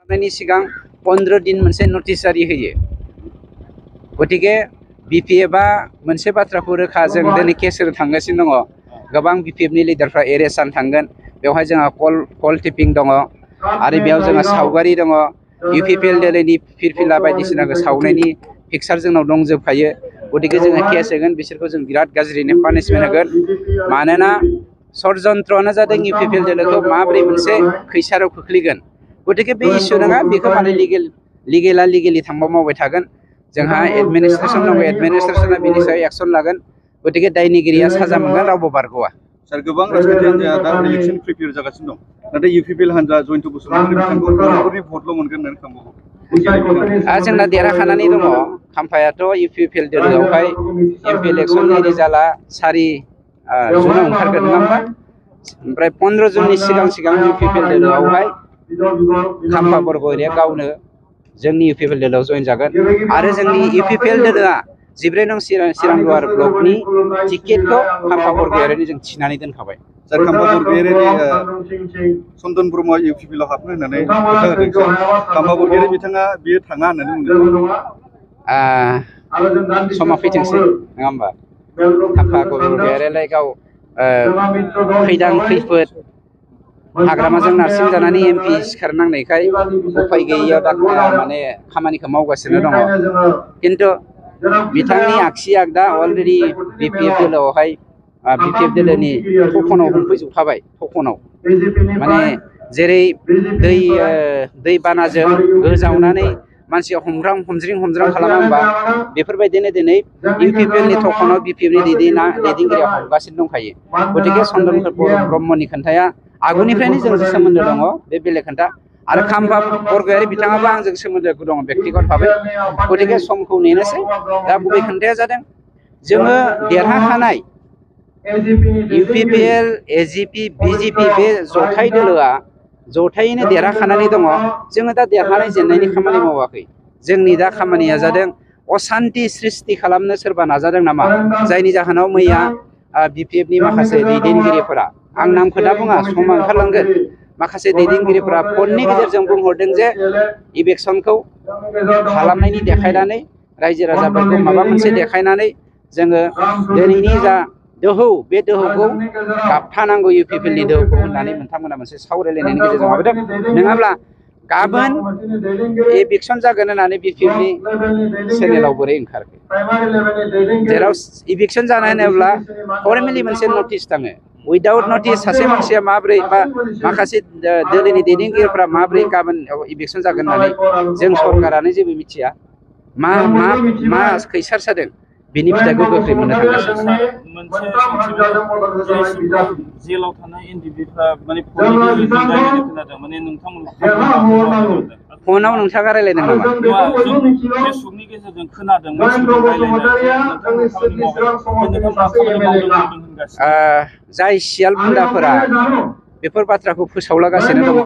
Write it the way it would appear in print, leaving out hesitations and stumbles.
सिगां 15 दिन मोनसे नटिस जारि होयो गतिके बिपिएफआ मोनसे बाथ्राखौ रोखा जों दिनै केस होनो थांगासिनो दङ गोबां बिपिएफनि लिडारफ्रा एरेस्ट जानो थांगोन बेवहाय जोंहा कल टिपिं दङ आरो बेयाव जोंहा सावगारि दङ इउपिपिएल दोलोनि फिरफिला बायदिसिनाखौ सावनायनि पिक्चार जोंनाव दंजोबखायो गतिके जोङो केस होगोन बिसोरखौ जों बिराद गाज्रिनो पानिशमेन्ट होगोन मानोना षड्यन्त्रआनो जादों इउपिपिएल दोलोखौ माबोरै मोनसे खैसाराव खोख्लैगोन गतिके बे इस्यु नङा बेखौ माने लिगेलि थांबा मावबाय थागोन जोंहा एडमिनिस्ट्रेसन दङ एडमिनिस्ट्रेसना बेनि सायाव एक्सन लागोन गतिके दायनिगिरिया साजा मोनगोन रावबो बारग'आ सार गोबां राजखान्थि हान्जाया दा इलेक्सन प्रिपेयार जागासिनो दं नाथाय इउपिपिएल हान्जा जयन्त बसुमतारी बिथांखौ बर'फोरनि भटल' मोनगोन होननानै खालामबावो जोंना देरहाखानानै दङ खाम्फायाथ' इउपिपिएल दोलोआवहाय एमपि इलेक्सननि रिजाल्टआ 4 जुनाव ओंखारगोन नङा होमबा ओमफ्राय 15 जुननि सिगां इउपिपिएल दोलोआवहाय खाम्फा बरग'यारिया गावनो जोंनि इउपिपिएल दोलोआव जइन जागोन आरो जोंनि इउपिपिएल दोलोआ 14 नं सिरांदुवार ब्लकनि टिकेटखौ खाम्फा बरग'यारिनो जों थिनानै दोनखाबाय सार खाम्फा बरग'यारिनि चन्दन ब्रह्मआ इउपिपिएलआव हाबनो होननानै खोथा होदों खाम्फा बरग'यारि बिथाङा बियो थाङा होननानै बुंदों समा फैथोंसै नङा होमबा खाम्फा बरग'यारियालाय गाव खैदां खैफोद हाग्रामाजों नारसिन जानानै एमपि सिखारनांनायखाय उफाय गैयैयाव दा माने खामानिखौ मावगासिनो दङ किन्तु बिथांनि आगसि आगदा अलरेडि बिपिएफ दोलोआवहाय बिपिएफ दोलोनि थखनाव हमफैजोबखाबाय थखनाव माने जेरै दै बानाजों गोजावनानै मानसिया हमज्रिं खालामा होमबा बेफोरबायदिनो दिनै इउपिपिएलनि थखनाव बिपिएफनि दैदेनगिरिया हमगासिनो दंखायो गतिके चन्दन ब्रह्मनि खोन्थाया आगुनिफ्रायनो जोंजों सोमोन्दो दङ बे बेलेग खोन्था आरो खाम्फा बरग'यारि बिथाङाबो आंजों सोमोन्दो दङ बेक्तिगत भाबै गतिके समखौ नेनोसै दा गुबै खोन्थाया जादों जोङो देरहाखानाय इउपिपिएल एजिपि बिजेपि बे जथाय दोलोआ जथायैनो देरहाखानानै दङ जोङो दा देरहानाय जेननायनि खामानि मावाखै जोंनि दा खामानिया जादों असान्ति सृष्टि खालामनो सोरबा नाजादों नामा जायनि जाहोनाव मैया बिपिएफनि माखासे दैदेनगिरिफोरा आं नामखौ दा बुङा समा ओंखारलांगोन माखासे दैदेनगिरिफोरा फननि गेजेरजों बुंहरदों जे इलेक्सनखौ खालामनायनि देखायनानै रायजो राजाफोरखौ माबा मोनसे देखायनानै जोङो दिनैनि जा दोहौ बे दोहौखौ गाबथानांगौ इउपिपिएलनि दोहौखौ होननानै बिथांमोना मोनसे सावरायलायनायनि गेजेरजों माबादों नङाब्ला गाबोन इलेक्सन जागोन होननानै बिपिएफनि चेनेलाव बोरै ओंखारखो जेराव इलेक्सन जानाय होनोब्ला फर्मेलि मोनसे नटिस थाङो उइदाउट नटिस सासे मानसिया माबोरै बा माखासे दोलोनि दैदेनगिरिफ्रा माबोरै गाबोन इलेक्सन जागोन होननानै जों सरकारानो जेबो मिथिया मा खैसार जादों बिनि फिथाइखौ गोख्रै मोननो थांगासिनो जेलाव थानाय एनडिबिफ्रा माने खोनादों माने फनाव नोंथाङा रायलायदों नामा फेसबुकनि गेजेरजों खोनादों जाय सियाल बुन्दाफोरा बेफोर बाथ्राखौ फोसावलागासिनो दङ